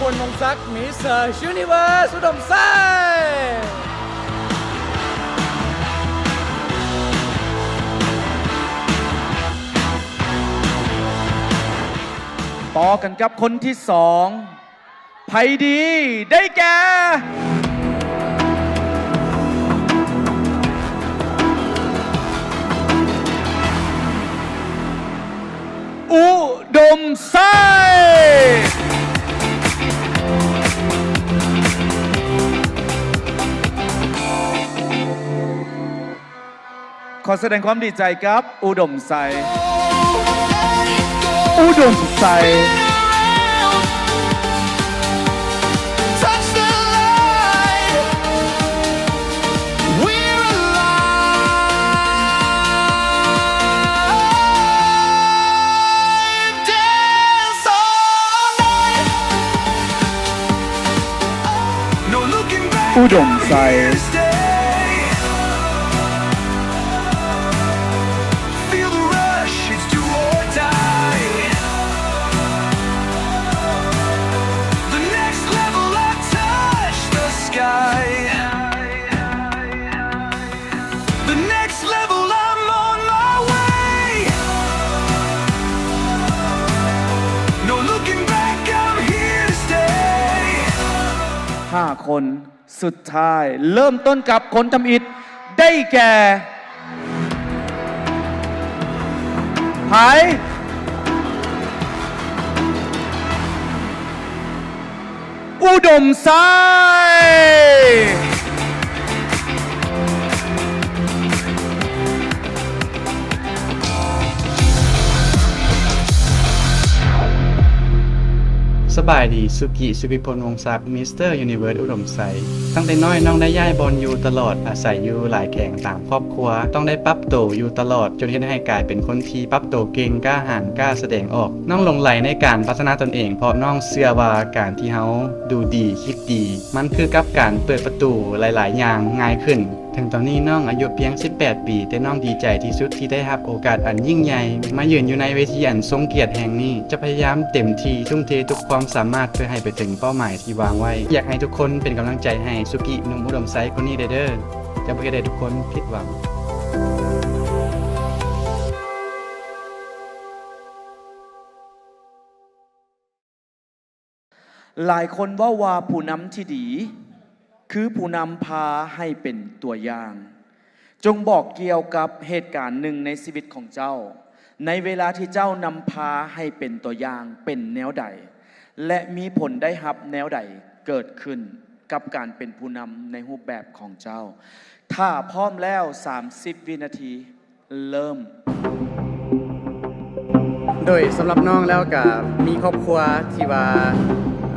ພົນວົງສັກ ມິສເຕີຢູນິເວີສອຸດົມໄຊ. ຕໍ່ກັນກັບຄົນທີສອງ ໃຜດີ ໄດ້ແກ່ ອຸດົມໄຊ. ຂໍສະແດງຄວາມດີໃຈກັບອຸດົມໄຊ ອຸດົມໄຊ. Dance all night. No looking back. ອຸດົມໄຊ. Feel the rush, it's do or die. The next level, I touch the sky. The next level, I'm on my way. No looking back, I'm here to stay. ຫ້າຄົນສຸດທ້າຍ ເລີ່ມຕົ້ນກັບຄົນທຳອິດ ໄດ້ແກ່ ໃຜ? ອຸດົມໄຊ. ສະບາຍດີ ສຸກິ ສຸພິພົນ ວົງສັກ ມິສເຕີຢູນິເວີສອຸດົມໄຊ. ຕັ້ງແຕ່ນ້ອຍນ້ອງໄດ້ຍ້າຍບ່ອນຢູ່ຕະຫຼອດ, ອາໄສຢູ່ຫຼາຍແຂວງຕາມຄອບຄົວ, ຕ້ອງໄດ້ປັບໂຕຢູ່ຕະຫຼອດ ຈົນເຮັດໃຫ້ກາຍເປັນຄົນທີ່ປັບໂຕເກັ່ງ, ກ້າຫານ, ກ້າສະແດງອອກ. ນ້ອງຫຼົງໄຫຼໃນການພັດທະນາຕົນເອງ ເພາະນ້ອງເຊື່ອວ່າການທີ່ເຮົາດູດີ, ຄິດດີ, ມັນຄືກັບການເປີດປະຕູຫຼາຍໆຢ່າງງ່າຍຂຶ້ນ. ເຖິງຕອນນີ້ນ້ອງອາຍຸພຽງສິບແປດປີ, ແຕ່ນ້ອງດີໃຈທີ່ສຸດທີ່ໄດ້ຮັບໂອກາດອັນຍິ່ງໃຫຍ່ ມາຢືນຢູ່ໃນເວທີອັນຊົງກຽດແຫ່ງນີ້. ຈະພະຍາຍາມເຕັມທີ່, ທຸ່ມເທທຸກຄວາມສາມາດເພື່ອໃຫ້ໄປເຖິງເປົ້າໝາຍທີ່ວາງໄວ້. ຢາກໃຫ້ທຸກຄົນເປັນກຳລັງໃຈໃຫ້ສຸກິ ໜຸ່ມອຸດົມໄຊຄົນນີ້ແດ່ເດີ. ຈະບໍ່ເຮັດໃຫ້ທຸກຄົນຜິດຫວັງ. ຫຼາຍຄົນເວົ້າວ່າຜູ້ນຳທີ່ດີ ຄືຜູ້ນຳພາໃຫ້ເປັນຕົວຢ່າງ. ຈົ່ງບອກກ່ຽວກັບເຫດການໜຶ່ງໃນຊີວິດຂອງເຈົ້າ, ໃນເວລາທີ່ເຈົ້ານຳພາໃຫ້ເປັນຕົວຢ່າງເປັນແນວໃດ ແລະ ມີຜົນໄດ້ຮັບແນວໃດເກີດຂຶ້ນກັບການເປັນຜູ້ນຳໃນຮູບແບບຂອງເຈົ້າ. ຖ້າພ້ອມແລ້ວ ສາມສິບວິນາທີ. ເລີ່ມ. ໂດຍສຳລັບນ້ອງແລ້ວກະມີຄອບຄົວທີ່ວ່າ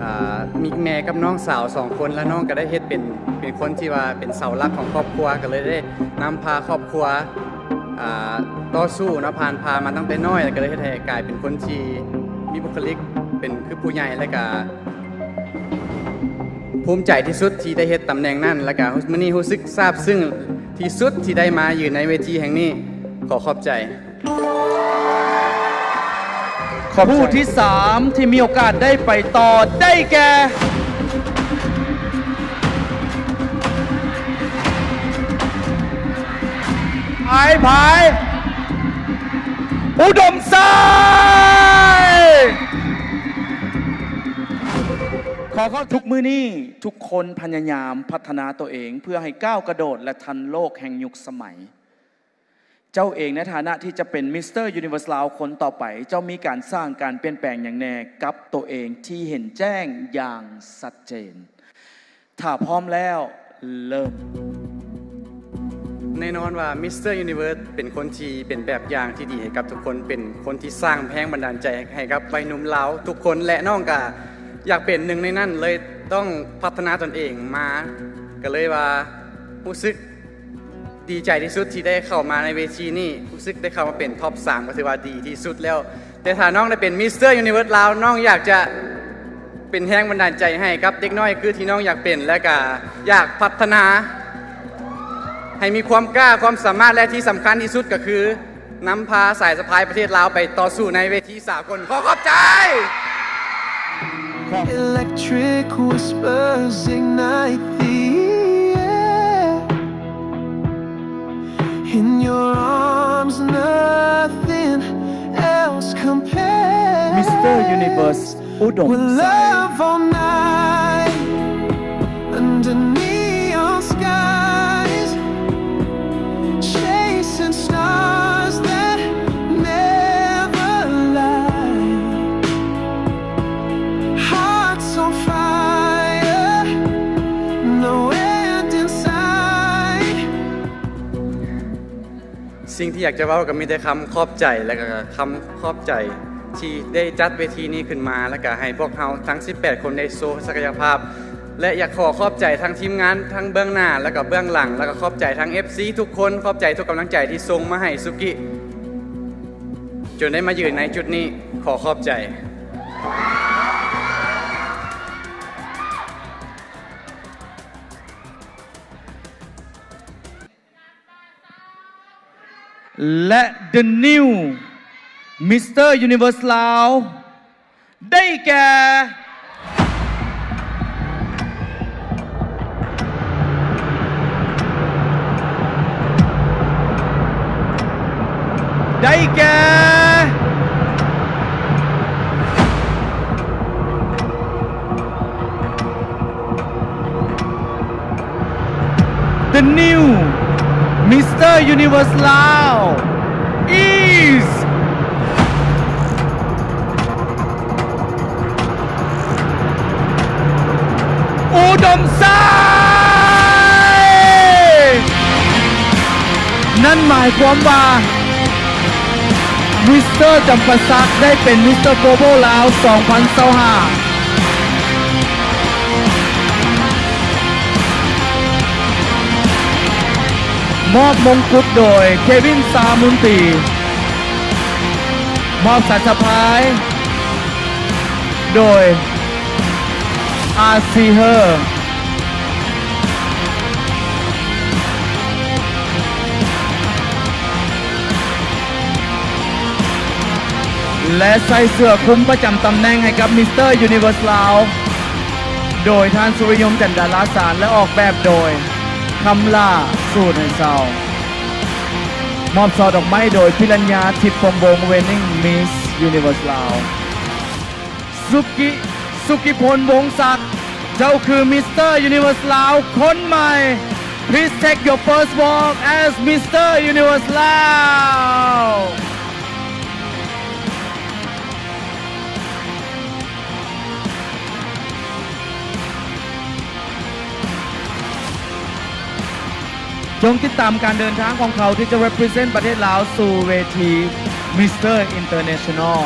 ອ່າ ມີແມ່ກັບນ້ອງສາວສອງຄົນ ແລະ ນ້ອງກະໄດ້ເຮັດເປັນ ເປັນຄົນທີ່ວ່າເປັນເສົາຫຼັກຂອງຄອບຄົວ ກະເລີຍໄດ້ນຳພາຄອບຄົວ ອ່າ ຕໍ່ສູ້ເນາະ ຜ່ານ ຜ່ານມາຕັ້ງແຕ່ນ້ອຍ ແລະ ກະເລີຍເຮັດໃຫ້ກາຍເປັນຄົນທີ່ມີບຸກຄະລິກເປັນຄືຜູ້ໃຫຍ່ ແລະ ກະ ພູມໃຈທີ່ສຸດທີ່ໄດ້ເຮັດຕຳແໜ່ງນັ້ນ ແລະກະມື້ນີ້ຮູ້ສຶກຊາບຊຶ້ງທີ່ສຸດທີ່ໄດ້ມາຢືນໃນເວທີແຫ່ງນີ້. ຂໍຂອບໃຈ. ຂອບໃຈ. ຜູ້ທີສາມທີ່ມີໂອກາດໄດ້ໄປຕໍ່ໄດ້ແກ່ ພາຍ ພາຍ ອຸດົມໄຊ. ຂໍຂອບ ທຸກມື້ນີ້ ທຸກຄົນພະຍາຍາມພັດທະນາຕົວເອງເພື່ອໃຫ້ກ້າວກະໂດດ ແລະ ທັນໂລກແຫ່ງຍຸກສະໄໝ. ເຈົ້າເອງໃນຖານະທີ່ຈະເປັນ Mister Universe ລາວ ຄົນຕໍ່ໄປ, ເຈົ້າມີການສ້າງການປ່ຽນແປງຫຍັງແດ່ກັບຕົວເອງທີ່ເຫັນແຈ້ງຢ່າງຊັດເຈນ? ຖ້າພ້ອມແລ້ວ ເລີ່ມ. ແນ່ນອນວ່າ Mister Universe ເປັນຄົນທີ່ເປັນແບບຢ່າງທີ່ດີໃຫ້ກັບທຸກຄົນ, ເປັນຄົນທີ່ສ້າງແຮງບັນດານໃຈໃຫ້ກັບໄວໜຸ່ມລາວທຸກຄົນ ແລະ ນ້ອງກະຢາກເປັນໜຶ່ງໃນນັ້ນ ເລີຍຕ້ອງພັດທະນາຕົນເອງມາ, ກະເລີຍວ່າຮູ້ສຶກດີໃຈທີ່ສຸດທີ່ໄດ້ເຂົ້າມາໃນເວທີນີ້, ຮູ້ສຶກໄດ້ເຂົ້າມາເປັນທັອບສາມ ກະຖືວ່າດີທີ່ສຸດແລ້ວ. ແຕ່ຖ້ານ້ອງໄດ້ເປັນ Mister Universe ລາວ, ນ້ອງຢາກຈະເປັນແຮງບັນດານໃຈໃຫ້ກັບເດັກນ້ອຍຄືທີ່ນ້ອງຢາກເປັນ ແລະກະຢາກພັດທະນາໃຫ້ມີຄວາມກ້າ, ຄວາມສາມາດ ແລະທີ່ສຳຄັນທີ່ສຸດກະຄືນຳພາສາຍສະພາຍປະເທດລາວໄປຕໍ່ສູ້ໃນເວທີສາກົນ. ຂໍຂອບໃຈ. Electric whispers ignite the air. In your arms, nothing else compares. ມິສເຕີ Universe ອຸດົມໄຊ We'll love all night under neon skies, chasing stars that never lie. Hearts on fire, no end in sight. ສິ່ງທີ່ຢາກຈະເວົ້າກໍມີແຕ່ຄຳຂອບໃຈ ແລະກໍຄຳຂອບໃຈທີ່ໄດ້ຈັດເວທີນີ້ຂຶ້ນມາ ແລະກໍໃຫ້ພວກເຮົາທັງສິບແປດຄົນໄດ້ໂຊສັກກະຍະພາບ ແລະຢາກຂໍຂອບໃຈທັງທີມງານທັງເບື້ອງໜ້າ ແລະກໍເບື້ອງຫຼັງ ແລະກໍຂອບໃຈທັງເອັຟຊີທຸກຄົນ ຂອບໃຈທຸກກຳລັງໃຈທີ່ສົ່ງມາໃຫ້ສຸກິ ຈົນໄດ້ມາຢືນໃນຈຸດນີ້ ຂໍຂອບໃຈ. ແລະ The New Mister Universe ລາວ ໄດ້ແກ່ ໄດ້ແກ່ The new Mister Universe Laos is ອຸດົມໄຊ. ນັ້ນໝາຍຄວາມວ່າ ມິສເຕີ ຈຳປາສັກ ໄດ້ເປັນ Mister Global Laos ສອງພັນຊາວຫ້າ ມອບມົງກຸດໂດຍ ເຄວິນ ຊາມຸນຕີ ມອບສາຍສະພາຍໂດຍ ອາຊີເຮີ ແລະ ໃສ່ເສື້ອຄຸມປະຈຳຕຳແໜ່ງໃຫ້ກັບ Mister Universe Laos ໂດຍທ່ານ ສຸລິຍົມ ຈັນດາລາສານ ແລະ ອອກແບບໂດຍ ຄຳຫຼ້າ ສູດໃຫ້ເຊົາ. ມອບຊ່ອດອກໄມ້ໂດຍ ພິລັນຍາ ທິບພົມວົງ reigning Miss Universe Laos. ສຸກິ ສຸກິພົນ ວົງສັກ ເຈົ້າຄື Mister Universe Laos ຄົນໃໝ່. Please take your first walk as Mister Universe Laos. ຈົ່ງຕິດຕາມການເດີນທາງຂອງເຂົາທີ່ຈະ represent ປະເທດລາວສູ່ເວທີ Mister International.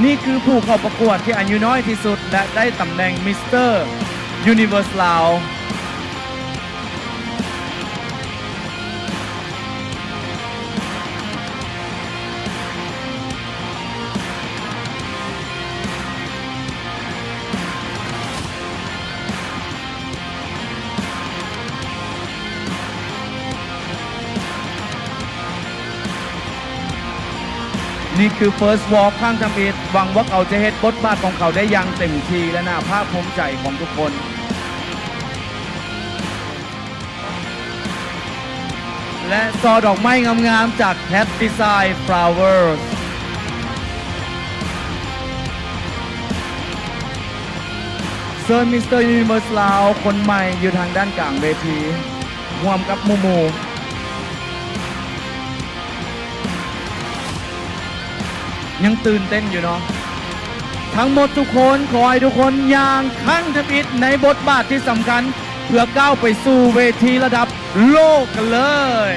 ນີ້ຄືຜູ້ເຂົ້າປະກວດທີ່ອາຍຸນ້ອຍທີ່ສຸດ ແລະ ໄດ້ຕຳແໜ່ງ Mister Universe Laos. ນີ້ຄື First Walk ຄັ້ງທຳອິດ. ຫວັງວ່າເຂົາຈະເຮັດບົດບາດຂອງເຂົາໄດ້ຢ່າງເຕັມທີ່ ແລະ ໜ້າພາກພູມໃຈຂອງທຸກຄົນ. ແລະ ຊ່ອດອກໄມ້ງາມໆ ຈາກ Cat Design Flowers. ເຊີນ Mister Universe Laos ຄົນໃໝ່ຢູ່ທາງດ້ານກາງເວທີ ຮ່ວມກັບໝູ່ໆ. ຍັງຕື່ນເຕັ້ນຢູ່ເນາະ. ທັງໝົດທຸກຄົນ ຂໍໃຫ້ທຸກຄົນຍ່າງຄັ້ງທຳອິດໃນບົດບາດທີ່ສຳຄັນ ເພື່ອກ້າວໄປສູ່ເວທີລະດັບໂລກກັນເລີຍ.